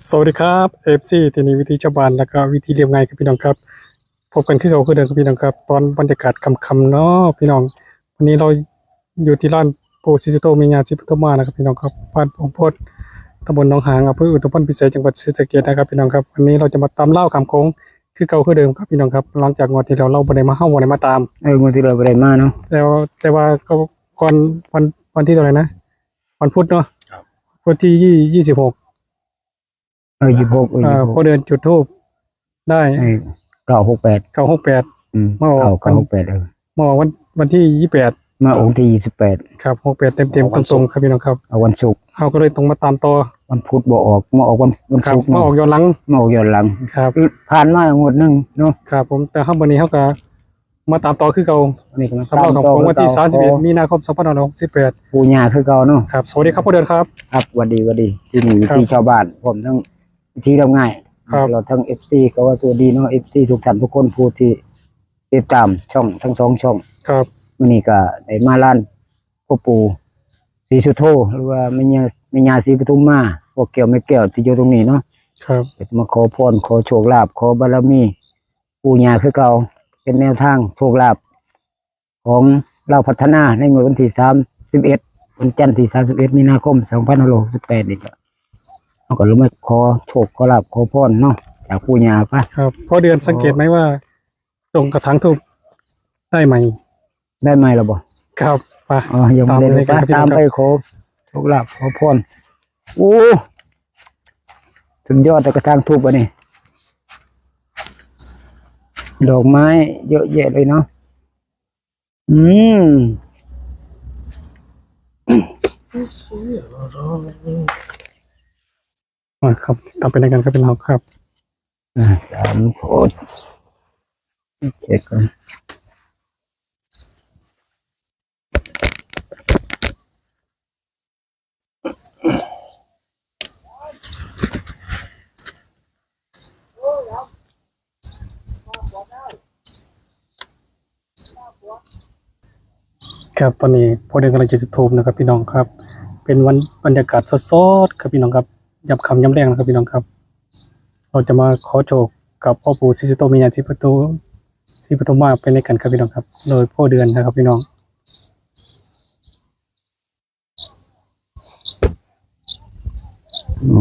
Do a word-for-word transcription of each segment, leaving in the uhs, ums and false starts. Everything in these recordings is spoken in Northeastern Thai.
สวัสดีครับ เอฟซี ที่นี่วิถีชาวบ้านแล้วก็วิถีเรียบง่ายครับพี่น้องครับ พบกันคือเก่าคือเดิมครับพี่น้องครับ ตอนบรรยากาศค่ำๆเนาะพี่น้อง วันนี้เราอยู่ที่ร้านปู่ศรีสุโธแม่ย่าศรีปทุมมานะครับพี่น้องครับ บ้านโป่งโพธิ์ ตำบลหนองหาง อำเภออุทุมพรพิสัย จังหวัดศรีสะเกษนะครับพี่น้องครับ วันนี้เราจะมาตามล่าข้ามโขงคือเก่าคือเดิมครับพี่น้องครับ หลังจากงวดที่แล้วเราบ่ได้มา เฮาบ่ได้มาตาม เอองวดที่แล้วบ่ได้มาเนาะ แล้วแต่ว่าก็ก่อนวัน วันที่เท่าไหร่นะ วันพุธเนาะ ครับ พุธที่ยี่ ยี่สิบหก เออ ยี่สิบหก เออ เออ ยี่สิบหก พ่อเดือนจุดธูปได้ เออ เก้าหกแปด เก้าหกแปด อืม มาออก เก้า เก้าหกแปด เออ มาออกวัน วันที่ยี่สิบแปด มาออกวันที่ยี่สิบแปด ครับ หกแปด เต็มๆ เอาวัน ตรงๆ ศุกร์ ครับพี่น้องครับ เอาวันศุกร์ เฮาก็เลยต้องมาตามต่อ วันพุธบ่ออก มาออกวัน วัน ครับ ศุกร์ มาออกย้อนหลัง มาออกย้อนหลัง ครับ ผ่านมางวดหนึ่งเนาะ ครับผม แต่เฮา มื้อนี้เฮาก็ มาตามต่อคือเก่า อันนี้ก็มา ครับ ตามต่อ เล่าของผม คือเก่า วันที่สามสิบเอ็ด ขอ มีนาคม สองพันห้าร้อยหกสิบแปด ปู่ย่าคือเก่าเนาะ ครับ สวัสดีครับพ่อเดือนครับ ครับ หวัดดี หวัดดี ที่นี่ ครับ ที่ชาวบ้าน พร้อมทั้งที่ทำงาน ครับ เราทั้ง เอฟซี ก็ว่าสวัสดีเนาะ เอฟซี ทุกท่านทุกคนผู้ที่ติดตามช่องทั้งสองช่อง ครับ มื้อนี้ก็ได้มาร้านพ่อปู่ศรีสุโธ หรือว่าแม่ย่า แม่ย่าศรีปทุมมา พ่อแก้วแม่แก้วที่อยู่ตรงนี้เนาะ ครับ ก็จะมาขอพร ขอโชคลาภ ขอบารมี ปู่ย่าคือเก่า เป็นแนวทางโชคลาภของลาวพัฒนาในงวดวันที่สามสิบเอ็ด วันจันทร์ที่สามสิบเอ็ด มีนาคม สองพันห้าร้อยหกสิบแปด นี่ก็ เฮาก็เลยมาขอโชคขอลาภขอพรเนาะ จากปู่ย่าปะ ครับ พ่อเดือนสังเกตไหมว่า ตรงกระถางธูปได้ใหม่ ได้ใหม่แล้วบ่ ครับ ไป อ๋อ ยังไม่ได้ ตามไปเลยครับ ตามไปขอโชคลาภขอพร โอ้ สุดยอดเลยกระถางธูปอันนี้ ดอกไม้เยอะแยะเลยเนาะ อืม มาครับ ตามไปด้วยกันครับพี่น้องครับ อ่า สามคน เช็คก่อน ครับ ตอนนี้พ่อเดือนกำลังจะจุดธูปนะครับพี่น้องครับ เป็นวัน บรรยากาศสดๆครับพี่น้องครับ ยามค่ำยามแลงนะครับพี่น้องครับ เราจะมาขอโชคกับพ่อปู่ศรีสุโธแม่ย่าศรีปทุม ศรีปทุมมาไปในกันครับพี่น้องครับ โดยพ่อเดือนนะครับพี่น้อง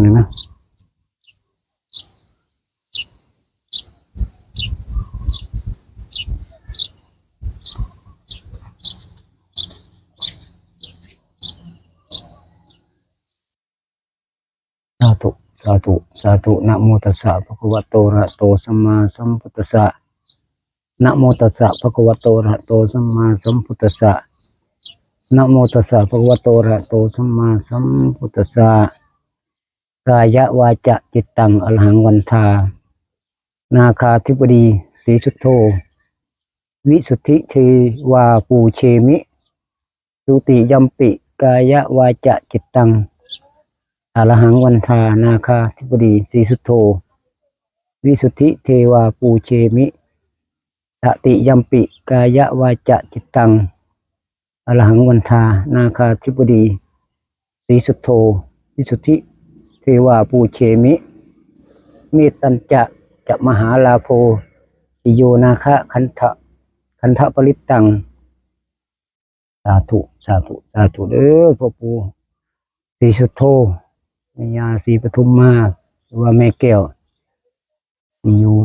นี่นะ สาธุ สาธุ สาธุ นะโมตัสสะ ภะคะวะโต อะระหะโต สัมมาสัมพุทธัสสะ นะโมตัสสะ ภะคะวะโต อะระหะโต สัมมาสัมพุทธัสสะ นะโมตัสสะ ภะคะวะโต อะระหะโต สัมมาสัมพุทธัสสะ กายวาจาจิตตัง อะระหังวันทา นาคาธิบดี ศรีสุโธ วิสุทธิเทวาปูเชมิ ทุติยัมปิ กายวาจาจิตตัง อะระหังวันทา นาคาธิบดี ศรีสุโธ วิสุทธิเทวาปูเชมิ ตติยัมปิ กายวาจาจิตตัง อะระหังวันทา นาคาธิบดี ศรีสุโธ วิสุทธิเทวาปูเชมิ เมตตัญจะ จะมหาลาโภ ติโยนาคะคันทะ คันทะปริตตัง สาธุ สาธุ สาธุ เด้อ พ่อปู่ศรีสุโธ แม่ย่าศรีปทุมมา หรือว่าแม่แก้ว ที่อยู่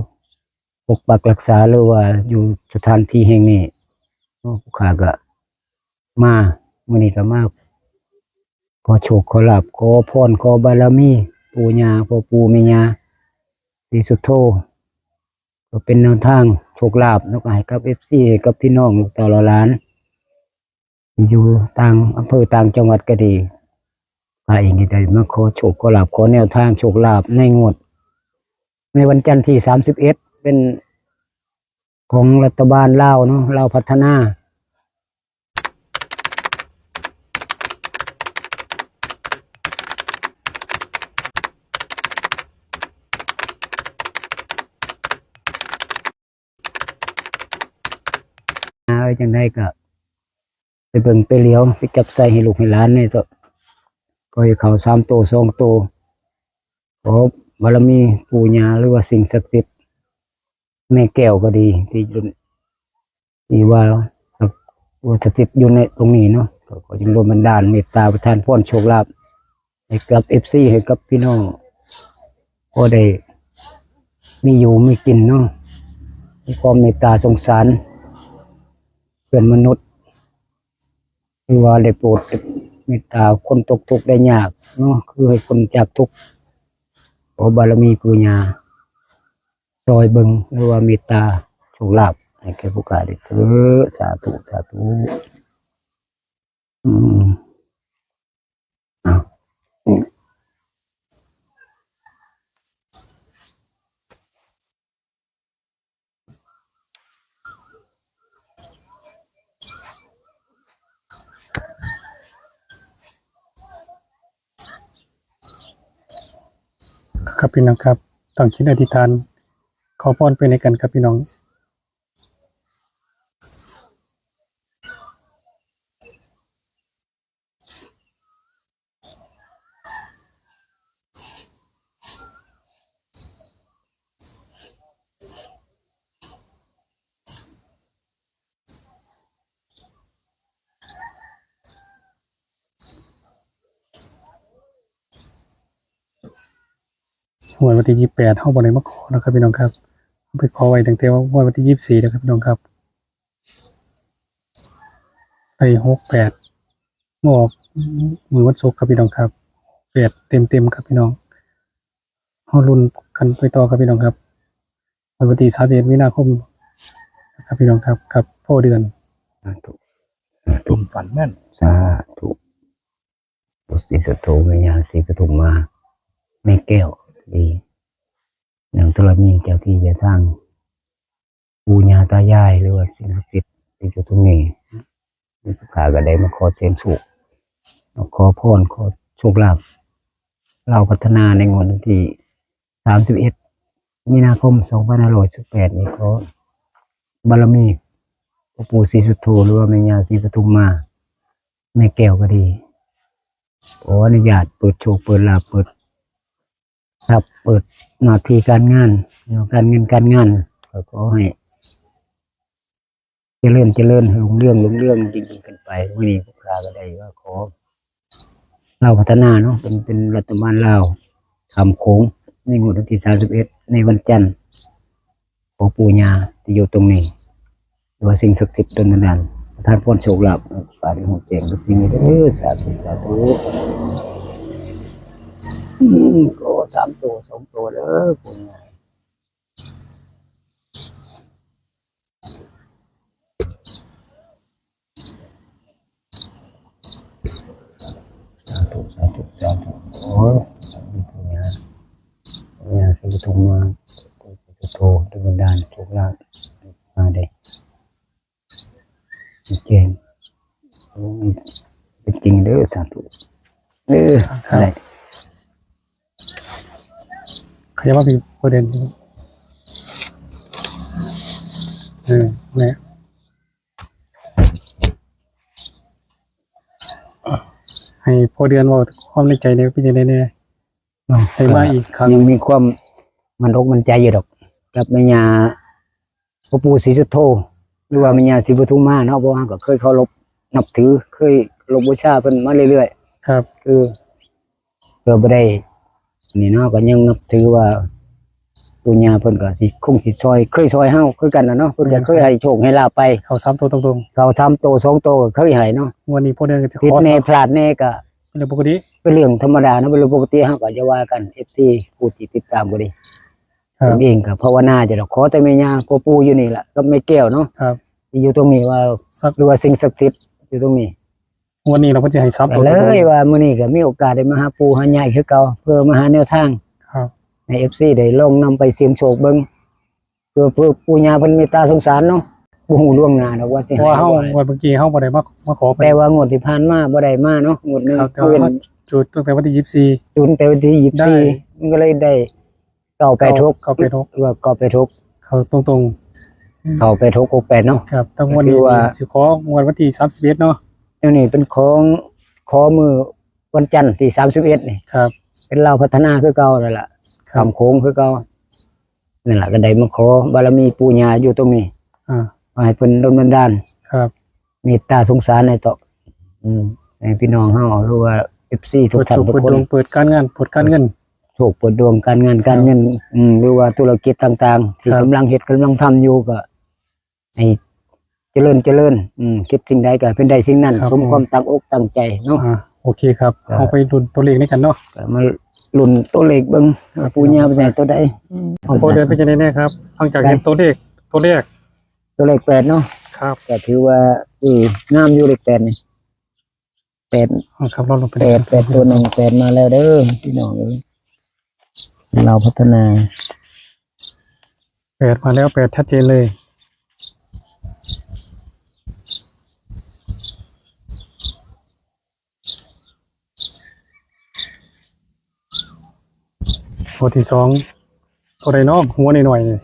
ปกปักรักษา หรือว่าอยู่สถานที่แห่งนี้ เนาะ ผู้ข้าก็มา มื้อนี้ก็มา ขอโชคขอลาภ ขอพร ขอบารมี ปู่ย่า พ่อปู่แม่ย่า ศรีสุโธ ก็เป็นแนวทางโชคลาภเนาะ ก็ให้กับ เอฟซี ให้กับพี่น้องลูกเต้าเหล่าหลาน อยู่ต่างอำเภอต่างจังหวัดก็ดี ข้าเองก็ได้มาขอโชคขอลาภ ขอแนวทางโชคลาภในงวด ในวันจันทร์ที่สามสิบเอ็ด เป็นของรัฐบาลลาวเนาะ ลาวพัฒนา เออ จังใดก็ไปเบิ่งไปเหลียว ไปจับใส่ให้ลูกให้หลานนี่ก็ ก็ให้เข้าสามโตสองโต อบารมีปู่ย่าหรือว่าสิ่งศักดิ์สิทธิ์ แม่แก้วก็ดี ที่อยู่ ที่ว่า ว่าสถิตอยู่ในตรงนี้เนาะ ก็ขอจงดลบันดาลเมตตาประทานพรโชคลาภให้กับเอฟซี ให้กับพี่น้อง ก็ได้มีอยู่มีกินเนาะ มีความเมตตาสงสารเพื่อนมนุษย์ คือว่าได้โปรดเมตตาคนตกทุกข์ได้ยากเนาะ คือให้คนจากทุกข์ ขอบารมีปู่ย่าซอยเบิ่ง หรือว่าเมตตาโชคลาภให้แก่ผู้ข้าได้เถิด สาธุ สาธุ อืม อ่ะ ครับพี่น้องครับ ตั้งจิตอธิษฐาน ขอพรไปในกันครับพี่น้อง งวดวันที่ยี่สิบแปด เฮาบ่ได้มาขอนะครับพี่น้องครับ เฮาไปขอไว้ตั้งแต่งวดวันที่ยี่สิบสี่นะครับพี่น้องครับ ได้หกแปด มาออกมื้อวันศุกร์ครับพี่น้องครับ แปดเต็มๆครับพี่น้อง เฮาลุ้นกันไปต่อครับพี่น้องครับ วันที่สามสิบเอ็ดมีนาคมนะครับพี่น้องครับ กับพ่อเดือน สาธุ สาธุ ฝันแม่น สาธุ ปู่ศรีสุโธ แม่ย่าศรีปทุมมา แม่แก้วดี นางธรณี เจ้าที่เจ้าทาง ปู่ย่าตายาย หรือว่าสิ่งศักดิ์สิทธิ์ที่อยู่ตรงนี้ นี่ผู้ข้าก็ได้มาขอเสียงโชค มาขอพร ขอโชคลาภ ลาวพัฒนาในงวดวันที่สามสิบเอ็ด มีนาคม สองพันห้าร้อยสิบแปด นี้ ขอบารมีพ่อปู่ศรีสุโธ หรือว่าแม่ย่าศรีปทุมมา แม่แก้วก็ดี ขออนุญาตเปิดโชค เปิดลาภ เปิดทรัพย์ เปิดหน้าที่การงาน เรื่องการเงินการงาน ก็ขอให้ เจริญ เจริญ รุ่งเรือง รุ่งเรืองยิ่งๆขึ้นไป มื้อนี้พวกข้าก็ได้ว่าขอลาวพัฒนาเนาะ เป็น เป็นรัฐบาลลาวข้ามโขง ในงวดวันที่สามสิบเอ็ด ในวันจันทร์ ขอปู่ย่าที่อยู่ตรงนี้ หรือว่าสิ่งศักดิ์สิทธิ์ดลบันดาล ประทานพรโชคลาภ ปาฏิหาริย์แจ้งทุกสิ่งเด้อ สาธุ สาธุ อืม ขอสามตัว สองตัวเด้อปู่ย่า สาธุ สาธุ สาธุ โอ้ย สาธุ ปู่ย่า ปู่ย่าศรีปทุมมา ปู่ศรีสุโธ ดลบันดาลโชคลาภมาเด้อ แจ้ง โอ้ย เป็นจริงเด้อ สาธุ เออ ครับ ได้ ขยับมาเป็นประเด็น เออ เนี่ย ให้พ่อเดือนเว้าความในใจเนี่ยเป็นยังไงเนี่ย เนาะ ให้มาอีกครั้ง ยังมีความมั่นอกมั่นใจอยู่ดอก กับแม่ย่า พ่อปู่ศรีสุโธ หรือว่าแม่ย่าศรีปทุมมาเนาะ เพราะว่าก็เคยเคารพนับถือ เคยเคารพบูชาเพิ่นมาเรื่อยๆ ครับ คือ เพื่อบ่ได้ นี่เนาะ ก็ยังนับถือว่าปู่ย่าเพิ่นก็สิ คงสิซอย เคยซอยเฮาคือกันน่ะเนาะ เพิ่นก็เคยให้โชคให้ลาภไป เข้าสามตัวตรงๆ เข้าสามตัวสองตัวก็เคยให้เนาะ งวดนี้พ่อเดือนก็สิขอ ผิดแน่พลาดแน่ก็ เป็นเรื่องปกติ เป็นเรื่องธรรมดาเนาะ เป็นเรื่องปกติ เฮาก็จะว่ากัน เอฟซี ผู้ที่ติดตามก็ดี ครับ ผมเองก็ภาวนาจะดอก ขอแต่แม่ย่าพ่อปู่อยู่นี่ล่ะ กับแม่แก้วเนาะ ครับ ที่อยู่ตรงนี้ว่า สัก หรือว่าสิ่งศักดิ์สิทธิ์อยู่ตรงนี้ งวดนี้เราก็จะให้สามตัว เลยว่ามื้อนี้ก็มีโอกาสได้มาหาปู่หาย่าอีกคือเก่า เพื่อมาหาแนวทาง ครับ ให้ เอฟซี ได้ลองนำไปเสี่ยงโชคเบิ่ง เพื่อ เพื่อปู่ย่าเพิ่นเมตตาสงสารเนาะ บ่ฮู้ล่วงหน้าดอกว่าสิ เพราะว่าเฮา ให้บ่ให้ งวดเมื่อกี้เฮาบ่ได้มา มาขอเพิ่น แต่ว่างวดที่ผ่านมาบ่ได้มาเนาะ งวดหนึ่ง ครับ แต่ว่า เพิ่น เฮาจุดตั้งแต่วันที่ยี่สิบสี่ จุดตั้งแต่วันที่ยี่สิบสี่ ได้ มันก็เลยได้ เก้าแปดหก เก้าแปดหก หรือว่าเก้าแปดหก เข้าตรงๆ เข้าแปดหก หกแปด เนาะ ครับ แต่งวดนี้ ก็คือว่า สิของวดวันที่สามสิบเอ็ดเนาะ เดี๋ยวนี้เป็นของ ขอมื้อวันจันทร์ที่สามสิบเอ็ดนี่ ครับ เป็นลาวพัฒนาคือเก่านั่นล่ะ ครับ ข้ามโขงคือเก่า นั่นล่ะ ก็ได้มาขอบารมีปู่ย่าอยู่ตรงนี้ อ่า ขอให้เพิ่นดลบันดาล ครับ เมตตาสงสารให้เถาะ อืม ให้พี่น้องเฮา หรือว่า เอฟซี ทุกท่านทุกคน เปิดโชค เปิดดวง เปิดการงาน เปิดการเงิน โชค เปิดดวงการงาน ครับ การเงิน อืม หรือว่าธุรกิจต่างๆ ที่ ครับ กำลังเฮ็ด กำลังทำอยู่ ก็ให้เจริญ เจริญ อืม คิดสิ่งใดก็เป็นได้สิ่งนั้น ครับ สมความตั้งอกตั้งใจเนาะ อ่า โอเคครับ ก็ เอาไปลุ้นตัวเลขด้วยกันเนาะ ก็มาลุ้นตัวเลขเบิ่ง ครับ ปู่ย่าเป็นไงตัวใด อืม ของพ่อเดือนเป็นยังไงแน่ครับ หลังจากเห็นตัวเลข ตัวเลข ตัวเลขแปดเนาะ ครับ ก็ถือว่า เออ งามอยู่เลขแปดนี่ แปด อ๋อ ครับ ลองลงไป แปด แปดตัวหนึ่ง แปดมาแล้วเด้อ พี่น้องเอ้ย ลาวพัฒนา แปดมาแล้ว แปดชัดเจนเลย ตัวที่สอง ตัวใดเนาะ หัวหน่อยๆ นี่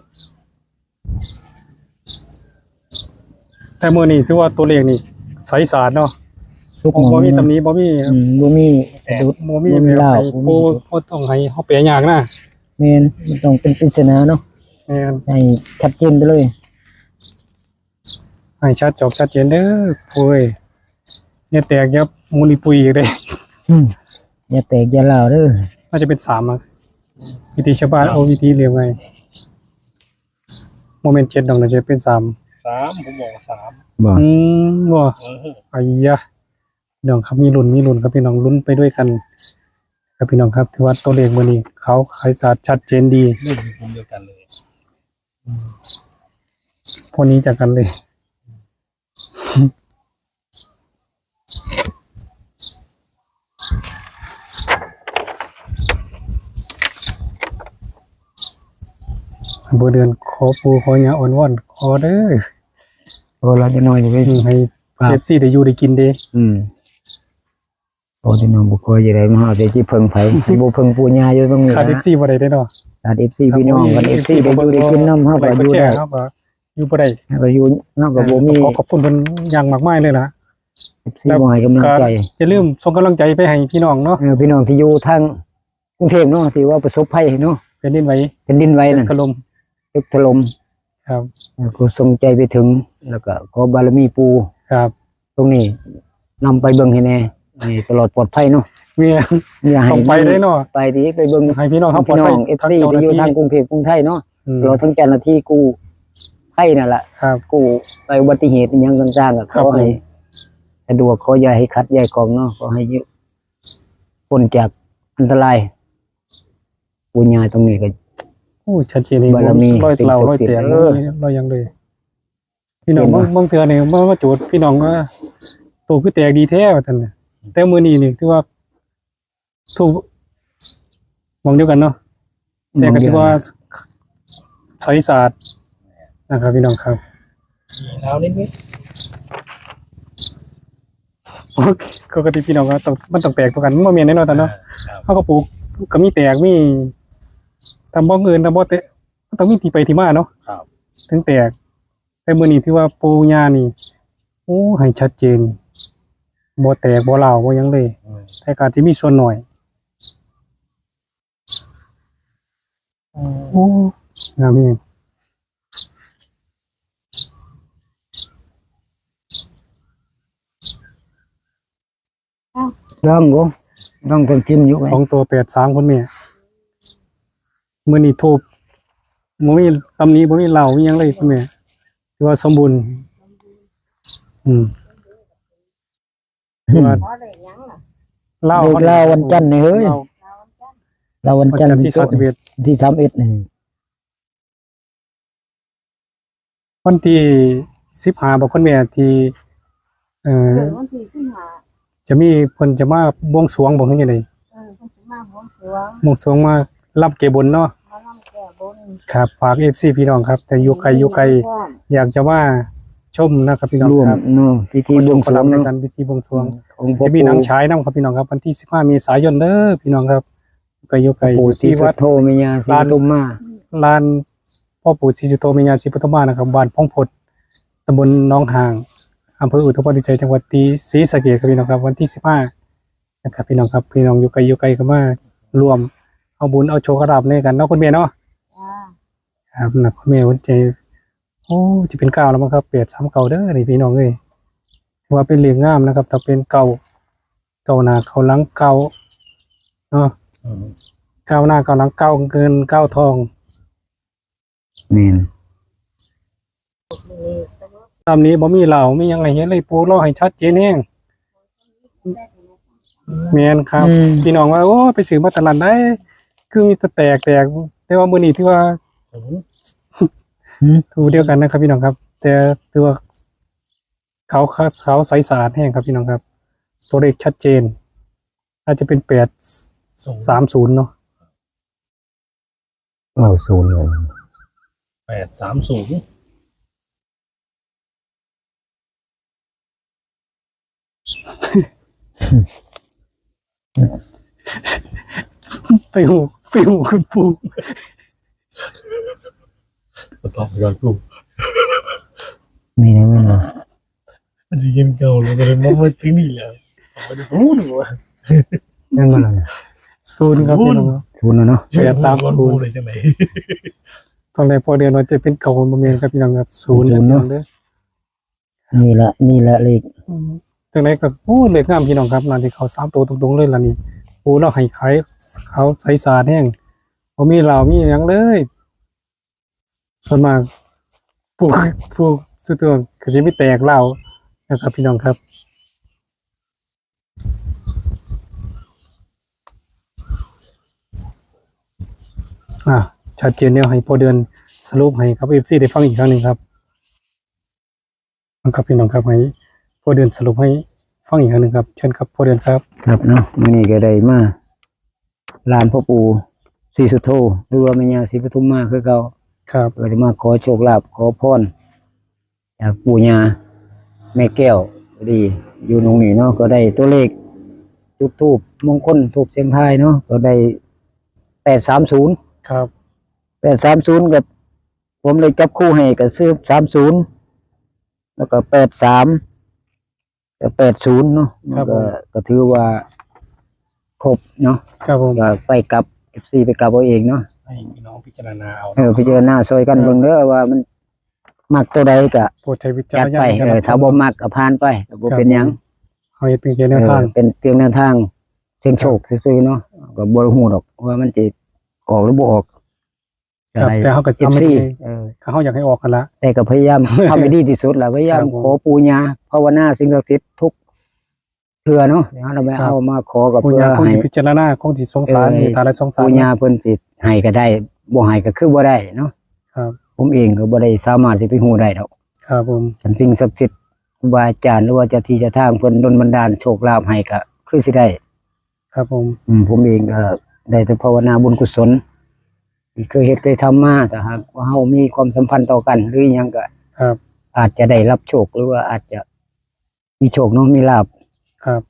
แต่มื้อนี้ถือว่าตัวเลขนี่ใสสะอาดเนาะ ทุกหม่อง บ่มีตำหนิ บ่มี อืม บ่มีสะดุด บ่มี บ่มี แบบ ลาว ให้ บ่มี ปู่ บ่ต้องให้เฮาแปลยากนะ แม่น มันต้องเป็นปริศนาเนาะ แม่น ให้ชัดเจนไปเลย ให้ชัดจอกชัดเจนเด้อปู่เอ้ย อย่าแตกอย่าหมุนอีปุยอีกเด้อ อืม อย่าแตกอย่าลาวเด้อ น่าจะเป็นสามอะ วิธีชาวบ้าน ครับ เอาวิธีเรียกไง บ่แม่นเจ็ดดอกนะ จะเป็นสาม สาม ผมบอกว่าสาม บ่ อืม บ่ เออ ไอ้ยะ น้องครับ มีลุ้น มีลุ้นครับพี่น้อง ลุ้นไปด้วยกัน ครับพี่น้องครับ ถือว่าตัวเลขมื้อนี้เขาขายสะอาดชัดเจนดี เลขอยู่กลุ่มเดียวกันเลย พวกนี้จากกันเลย บ่เดือนขอปู่ขอย่าอ้อนวอนขอเด้อ โอ้ เราจะน้อยอยู่เว้ย อืม ให้ ครับ เอฟซี ได้อยู่ได้กินเด้ อืม โอ้ พี่น้องบ่ค่อยจะได้มาหาแต่สิเพิ่งไผ บ่เพิ่งปู่ย่าอยู่ตรงนี้ ขาด นะ เอฟซี บ่ได้เด้อเนาะ ขาด เอฟซี พี่น้อง คัน เอฟซี ได้อยู่ได้กินนำ เฮาก็อยู่ได้ เฮาก็อยู่บ่ได้ เฮาก็อยู่ เฮาก็บ่มี ขอขอบคุณเพิ่นอย่างมากมายเลยล่ะ เอฟซี แล้ว บ่ให้กำลังใจ ก็อย่าลืมส่งกำลังใจไปให้พี่น้องเนาะ เออ พี่น้องที่อยู่ทางกรุงเทพฯเนาะ ที่ว่าประสบภัยเนาะ แผ่นดินไหว แผ่นดินไหวนั่น ตึกถล่ม ตึกถล่ม ครับ เออ ก็ส่งใจไปถึง แล้วก็ขอบารมีปู่ ครับ ตรงนี้นำไปเบิ่งให้แน่ ให้ตลอดปลอดภัยเนาะ แม่น อย่าให้ ต้องไปเด้เนาะ ไปดี ไปเบิ่ง ให้พี่น้องเฮาปลอดภัย พี่น้อง เอฟซี ทางเจ้าหน้าที่ ที่อยู่ทางกรุงเทพฯกรุงไทยเนาะ อืม ตลอดทั้งเจ้าหน้าที่กู้ภัยนั่นล่ะ ครับ กู้ไปอุบัติเหตุอิหยังต่างๆ ก็ ครับ ขอให้ ผม สะดวก ขออย่าให้ขัดอย่าให้ข้องเนาะ ขอให้อยู่ พ้นจากอันตราย ปู่ย่าตรงนี้ก็ โอ้ ชัดเจนเลย บารมี รอยเหลารอยแตก สิ่งศักดิ์สิทธิ์ เออ รอยหยังเลย พี่น้อง เห็นบ่ บาง บางเทื่อนี่มา มาโจทย์พี่น้องว่า ตัวคือแตกดีแท้ว่าซั่นน่ะ แต่มื้อนี้นี่ถือว่า ถูก หม่องเดียวกันเนาะ หม่องเดียวกัน แต่ก็ถือว่าใสสะอาดนะครับพี่น้องครับ หนาวนิดๆ ปกติพี่น้องก็ต้อง มันต้องแปลกตัวกัน มันบ่แม่นแน่นอนเนาะ อ่า ครับ เฮาก็ปลูกก็มีแตก มี ตำบ่อื่น ตำบ่แตก มันต้องมีที่ไปที่มาเนาะ ครับ ถึงแตก แต่มื้อนี้ถือว่าปู่ย่านี่ โอ้ ให้ชัดเจน บ่แตก บ่ร้าว บ่หยังเลย อืม แต่ก็อาจสิมีส่วนน้อย โอ้ งามแฮง ลองดู ลองเพิ่งชิมอยู่ สองตัวแปดสาม คุณแม่ มื้อนี้ถูก บ่มีตำหนิ บ่มีร้าว มีหยังเลยคุณแม่ ถือว่าสมบูรณ์ อืม ถือว่าลาว เลขลาววันจันทร์นี่เฮ้ย ลาว ลาววันจันทร์ วันจันทร์ที่ ที่ สามสิบเอ็ด ที่ สามสิบเอ็ด นี่ วันที่ สิบห้า บ่คุณแม่ ที่ เอ่อ เออ วันที่ สิบห้า จะมี เพิ่นจะมาบวงสรวงบ่ คือจั่งใด๋ เออ เพิ่นสิมาบวงสรวง บวงสรวงมาลำแก้บนเนาะ มาลำแก้บน ครับ ฝาก เอฟซี พี่น้องครับ แต่อยู่ไกล อยู่ไกล อยากจะมาชมนะครับพี่น้องครับ ร่วมเนาะ พิธีบวงสรวงเนาะ ขอโชคขอลาภด้วยกัน พิธีบวงสรวง อืม ของพ่อปู่ จะมีหนังฉายนำครับพี่น้องครับ วันที่ สิบห้า เมษายนเด้อพี่น้องครับ ก็อยู่ไกล พ่อปู่ อยู่ที่วัด ศรีสุโธ แม่ย่าศรีปทุมมา ลาน พ่อปู่ศรีสุโธ แม่ย่าศรีปทุมมานะครับ บ้านพงพด ตำบลหนองหาง อำเภออุทุมพรพิสัย จังหวัดศรีสะเกษครับพี่น้องครับ วันที่ สิบห้า นะครับพี่น้องครับ พี่น้องอยู่ไกลอยู่ไกลก็มาร่วม เอาบุญเอาโชคเอาลาภในกันเนาะคุณแม่เนาะ จ้า ครับนะคุณแม่หัวใจ โอ้ จะเป็นเก้าแล้วมั้งครับ แปดสามเก้า เด้อนี่พี่น้องเอ้ย ถือว่าเป็นเลขงามนะครับ ถ้าเป็นเก้า เก้าหน้าเก้าหลังเก้าเนาะ อืม เก้าหน้าเก้าหลังเก้าเงินเก้าทอง แม่น ตามนี้บ่มีเหล้ามีหยังให้เห็นเลย ปู่เล่าให้ชัดเจนแฮง แม่นครับ อืม พี่น้องว่า โอ้ ไปซื้อมาตลาดใด คือมีแต่แตกแตก แต่ว่ามื้อนี้ถือว่า อืม ถูกเดียวกันนะครับพี่น้องครับ แต่ถือว่า เขา เขา เขาใสสะอาดแฮงครับพี่น้องครับ ตัวเลขชัดเจน อาจจะเป็น แปดสามศูนย์ เนาะ เก้าศูนย์ เลย แปดสามศูนย์ ไปหู ไปหูคุณปู่ สต็อปไปก่อนปู่ มีนะ มีนะ มันสิเห็นเก่าแล้วก็เลยมาเบิ่งที่นี่แหละ เอาไปดูพูดว่า นั่นมันอะไร ศูนย์ครับพี่น้องครับ ศูนย์แล้วเนาะ แปดสามศูนย์ เลยจังไหน ตอนแรกพอเดือนว่าจะเป็นเก้า บ่แม่นครับพี่น้องครับ ศูนย์ ศูนย์เนาะ เด้อ นี่ละ นี่ละเลข อืม จังไหนก็ โอ้ เลขงามพี่น้องครับ น่าจะเข้าสามตัวตรงๆเลยล่ะนี่ ปู่เราให้ขาย เขาใสสะอาดแฮง บ่มีเหล้ามีหยังเลย ส่วนมาก พวก พวกสุดตัวก็สิมีแตกเหล้านะครับพี่น้องครับ อ่า ชัดเจนแล้ว ให้พ่อเดือนสรุปให้ครับ เอฟซี ได้ฟังอีกครั้งหนึ่งครับ นะครับพี่น้องครับ ให้พ่อเดือนสรุปให้ฟังอีกครั้งหนึ่งครับ เชิญครับพ่อเดือนครับ ครับเนาะ มื้อนี้ก็ได้มา ลานพ่อปู่ศรีสุโธ หรือว่าแม่ย่าศรีปทุมมาคือเก่า ครับ ก็ได้มาขอโชคลาภ ขอพร จากปู่ย่าแม่แก้ว พอดี อยู่ตรงนี้เนาะ ก็ได้ตัวเลข จุดธูปมงคล ธูปเสียงทายเนาะ ก็ได้ แปดสามศูนย์ ครับ แปดสามศูนย์ กับ ผมเลยจับคู่ให้ก็ซื้อ สามศูนย์ แล้วก็ แปดสาม กับ แปดศูนย์ เนาะ มันก็ ครับผม ก็ถือว่าครบเนาะ ครับผม ก็ไปกลับ เอฟซี ไปกลับเอาเองเนาะ ให้พี่น้องพิจารณาเอา เออ พิจารณาช่วยกัน ครับ เบิ่งเด้อว่ามันมักตัวใดก็ โปรดใช้วิจารณญาณ จัดไป ในการ เออ รับชม ถ้าบ่มักก็ผ่านไป ก็บ่เป็นหยัง ครับผม เอาเฮ็ดเป็นแค่แนวทาง เออ เป็นเพียงแนวทาง เสี่ยงโชค ครับ ซื่อๆเนาะ ก็บ่ฮู้ดอกว่ามันสิออกหรือบ่ออก ครับ อะไร แต่เฮาก็ทำให้ เอฟซี ดี เออ เขาอยากให้ออกกันละ แต่ก็พยายามทำให้ดีที่สุดล่ะ พยายาม ครับผม ขอปู่ย่า ภาวนาสิ่งศักดิ์สิทธิ์ทุกเทื่อเนาะ เดี๋ยวเราไป ครับ เอามาขอกับ ปู่ย่า เพื่อ คง ให้ สิพิจารณา คงสิสงสาร เออ เมตตาและสงสาร ปู่ย่าเพิ่นสิให้ก็ได้ บ่ให้ก็คือบ่ได้เนาะ ครับ ผมเองก็บ่ได้สามารถสิไปฮู้ได้ดอก ครับผม คันสิ่งศักดิ์สิทธิ์ ครูบาอาจารย์ หรือว่าเจ้าที่เจ้าทางเพิ่นดลบันดาลโชคลาภให้ก็คือสิได้ ครับผม อืม ผมเองก็ได้แต่ภาวนาบุญกุศล ที่เคยเฮ็ดเคยทำมา ถ้าหากว่าเฮามีความสัมพันธ์ต่อกัน หรืออิหยังก็ ครับ อาจจะได้รับโชค หรือว่าอาจจะมีโชคเนาะ มีลาภ ครับ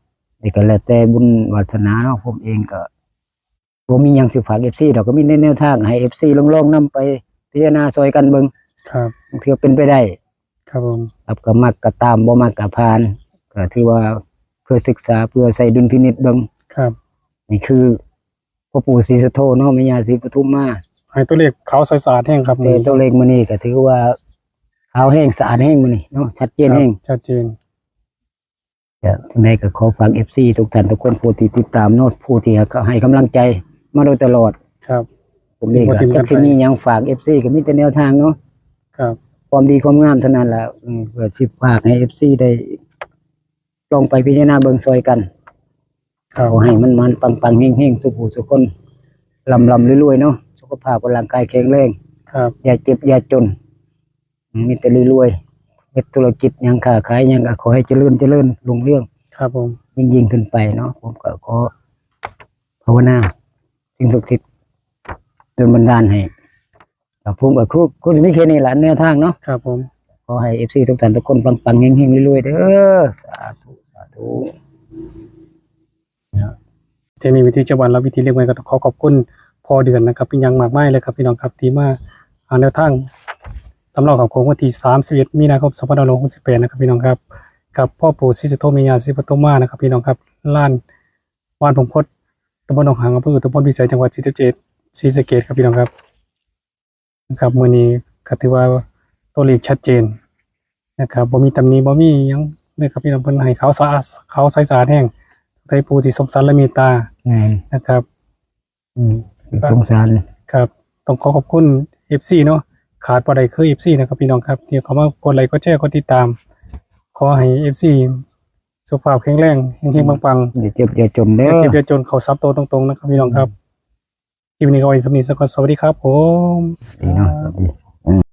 นี่ก็แล้วแต่บุญวาสนาเนาะ ผมเองก็บ่มีหยังสิฝาก เอฟซี ดอก ก็มีในแนวทางให้ เอฟซี ลองๆนำไปพิจารณาช่วยกันเบิ่ง ครับ บางเทื่อเป็นไปได้ ครับผม ครับ ก็มักก็ตาม บ่มักก็ผ่าน ก็ถือว่าเพื่อศึกษา เพื่อใช้ดุลพินิจเบิ่ง ครับ นี่คือพ่อปู่ศรีสุโธเนาะ แม่ย่าศรีปทุมมา ให้ตัวเลขขาวใสสะอาดแฮงครับ แต่ตัวเลขมื้อนี้ก็ถือว่าขาวแฮงสะอาดแฮงมื้อนี้เนาะ ชัดเจนแฮง ครับ ชัดเจน ก็จั่งใดก็ขอฝาก เอฟซี ทุกท่านทุกคน ผู้ที่ติดตามเนาะ ผู้ที่ให้กำลังใจมาโดยตลอด ครับ ผมเองก็ บ่ทิ่มกันไป จักสิมีหยังฝาก เอฟซี ก็มีแต่แนวทางเนาะ ครับ ความดีความงามเท่านั้นล่ะ อืม ก็สิฝากให้ เอฟซี ได้ลองไปพิจารณาเบิ่งช่วยกัน ครับ ขอให้มันๆปังๆเฮงๆ สุผู้สุคน ร่ำๆรวยๆเนาะ สุขภาพร่างกายแข็งแรง ครับ อย่าเจ็บอย่าจน มีแต่รวยๆ เฮ็ดธุรกิจหยังค้าขายหยังก็ขอให้เจริญเจริญรุ่งเรือง ครับผม ยิ่งๆขึ้นไปเนาะ ผมก็ขอภาวนา สิ่งศักดิ์สิทธิ์ดลบันดาลให้ ครับผมก็คือ คือสิมีแค่นี้ล่ะแนวทางเนาะ ครับผม ขอให้ เอฟซี ทุกท่านทุกคนปังๆเฮงๆรวยๆเด้อ สาธุ สาธุ ทีนี้วิธีชาวบ้านและวิธีเลี้ยงไว้ก็ต้องขอขอบคุณพ่อเดือนนะครับ เป็นอย่างมากมายเลยครับพี่น้องครับ ที่มาหาแนวทางตำราของโค้งวันที่ สามสิบเอ็ด มีนาคม สองพันห้าร้อยหกสิบแปด นะครับพี่น้องครับ กับพ่อปู่ศรีสุโธ แม่ย่าศรีปทุมมานะครับพี่น้องครับ ลานบ้านผงพด ตำบลหนองหาง อำเภออุทุมพรพิสัย จังหวัดศรีสะเกษ ศรีสะเกษครับพี่น้องครับ นะครับ มื้อนี้ก็ถือว่าตัวเลขชัดเจนนะครับ บ่มีตำหนิ บ่มีหยังเลยครับพี่น้อง เพิ่นให้ขาวสะอาด ขาวใสสะอาดแฮง ใส่ผู้ที่สงสารและเมตตา แม่น นะครับ อืม สงสาร ครับ ต้องขอขอบคุณ เอฟซี เนาะ ขาดบ่ได้คือ เอฟซี นะครับพี่น้องครับ ที่เข้ามากดไลค์ กดแชร์ กดติดตาม ขอให้ เอฟซี สุขภาพแข็งแรง เฮงๆ ปังๆ อย่าเจ็บอย่าจนเด้อ อย่าเจ็บอย่าจน เข้าสามตัวตรงๆ นะครับพี่น้องครับ คลิปนี้ก็ไว้ส่ำนี้ซะก่อน สวัสดีครับผม ดีเนาะ สวัสดี